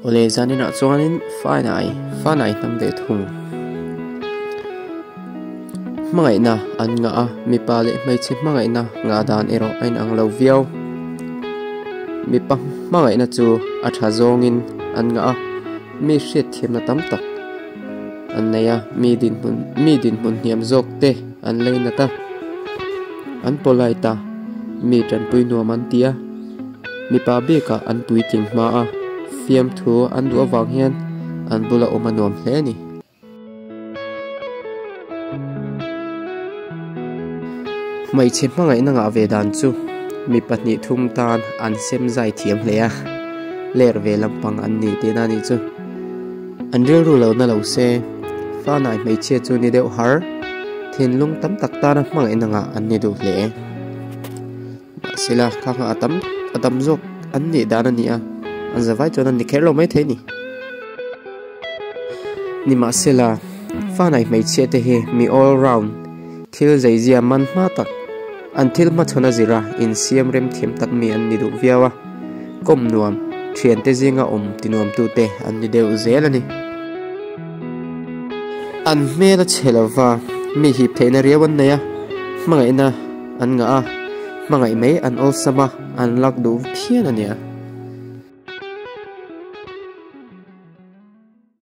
Awle zaninah chuanin Fanai, Fanai hnam ve thung. Hmangaihna an ngah a, mipa leh hmeichhe hmangaihna ngah dan erawh a inang lo viau. Mipa hmangaihna chu a tha zawngin an ngah a, mi hriatthiamna tam tak an nei a, mi dinhmun mi dinhmun hniam zawk te an leinat a, an polite a, mi tanpui nuam an ti a, mipa bikah an puitling hma a, fiamthu an duh avang hian an bula awm a nuam hle a ni. Hmeichhe hmangaihna ngah ve dan chu mi pahnih thum tan an sem zai thiam hle a, ler ve lampang an ni tihna a nih chu. An rilru lo na lo se, fanai hmeichhia chu ni deuh har, thinlung tam tak tana hmangaihna ngah an ni duh hle. Mahsela, kha kha a tam a tam zawk an nih dan a ni a, an zavai chuan an ni kher lo maithei a ni. Nimahsela, fanai hmeichhia te hi mi all round, thil zeizia man hma tak, an thil hmachhawn a zira insiam rem thiam tak mi an ni duh viau a, kawm nuam, thiante zinga awm ti nuamtute an ni deuh zel a ni. An hmel a chhe lova, mi hip theihna riau an nei a, hmangaihna an ngah a, hmangaih mai an awlsam a, an lak duh phian a nia.